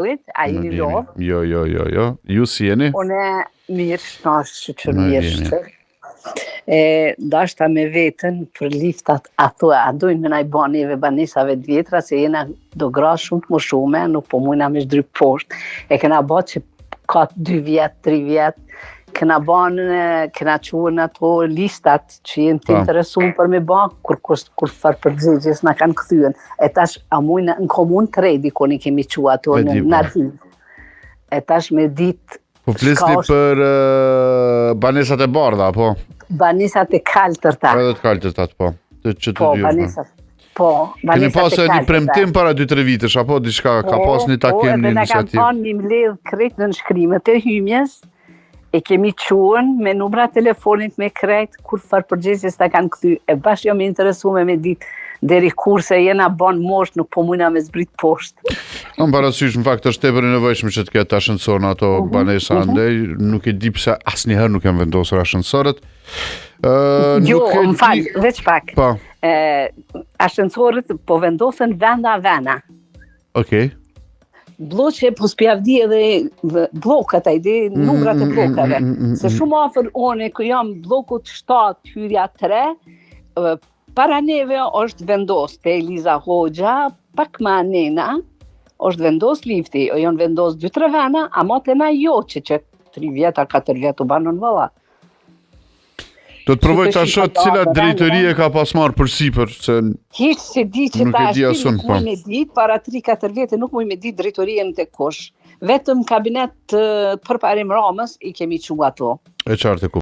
Diellit, a jeni lodh? Jo, jo, jo, jo. Ju si jeni? Unë mirë, shnash, shyqyr mirë, shyqyr. E, dashta me vetën për liftat ato, a dojnë me na i ba neve banesave të vjetra, se jena do gra shumë të moshume, nuk po mujna me zdryp poshtë. E kena ba që ka 2 vjet, 3 vjet, kena ba në, kena çu në ato listat që jenë të po. interesuar për me ba, kur, kur, kurrfarë përgjigje s'na kanë kthyen. E tash, a mujnë në komunë tre dikun i kemi çu ato në po. Nativ. E tash me ditë Po flisni për uh, banesat e bardha, po? Banesat e kaltërta. Edhe të kaltërtat, po. Të që të po, dy. Banesat, po, banesat Keni pasur një premtim para 2-3 vitesh, apo diçka, po, ka pas një po, takim, po, një iniciativë. Po, edhe na kanë thonë mi mbledh krejt nënshkrimet e hymjes, E kemi çuen me numra telefonit me krejt, kurrfarë përgjigje s'na kanë kthy, e bash jam e interesume me dit, deri kur se jena ba n'moshë, nuk po mujna me zbrit poshtë. Kam parasysh, në fakt është tepër e nevojshme që të ketë ashensor në ato mm -hmm. banesa mm -hmm. andej, nuk e di pse asnjëherë nuk janë vendosur ashensorët. Uh, jo, nuk e më fal, veç pak. Po. E, ashensorët po vendosen venda vena. Okej. Okay. Blloqe, po s'pja di edhe bllokat, a i di mm, numrat e mm, mm, bllokave. Se shumë afër one, ku jam bllokut 7, hyrja 3, para neve është vendos te Eliza Hoxha, pak ma anena, është vendos lifti, o janë vendos 2-3 vena, ama te na jo që që 3 vjet a 4 vjet u banën valla. Do të provoj ta shoh cila drejtori e ka pas marrë përsipër se Hiç s'e di që ta është nuk po. muj me ditë para 3-4 vjetë nuk muj me ditë drejtorinë te kush. Vetëm kabinet të Përparim Ramës i kemi çu ato. E qartë ku.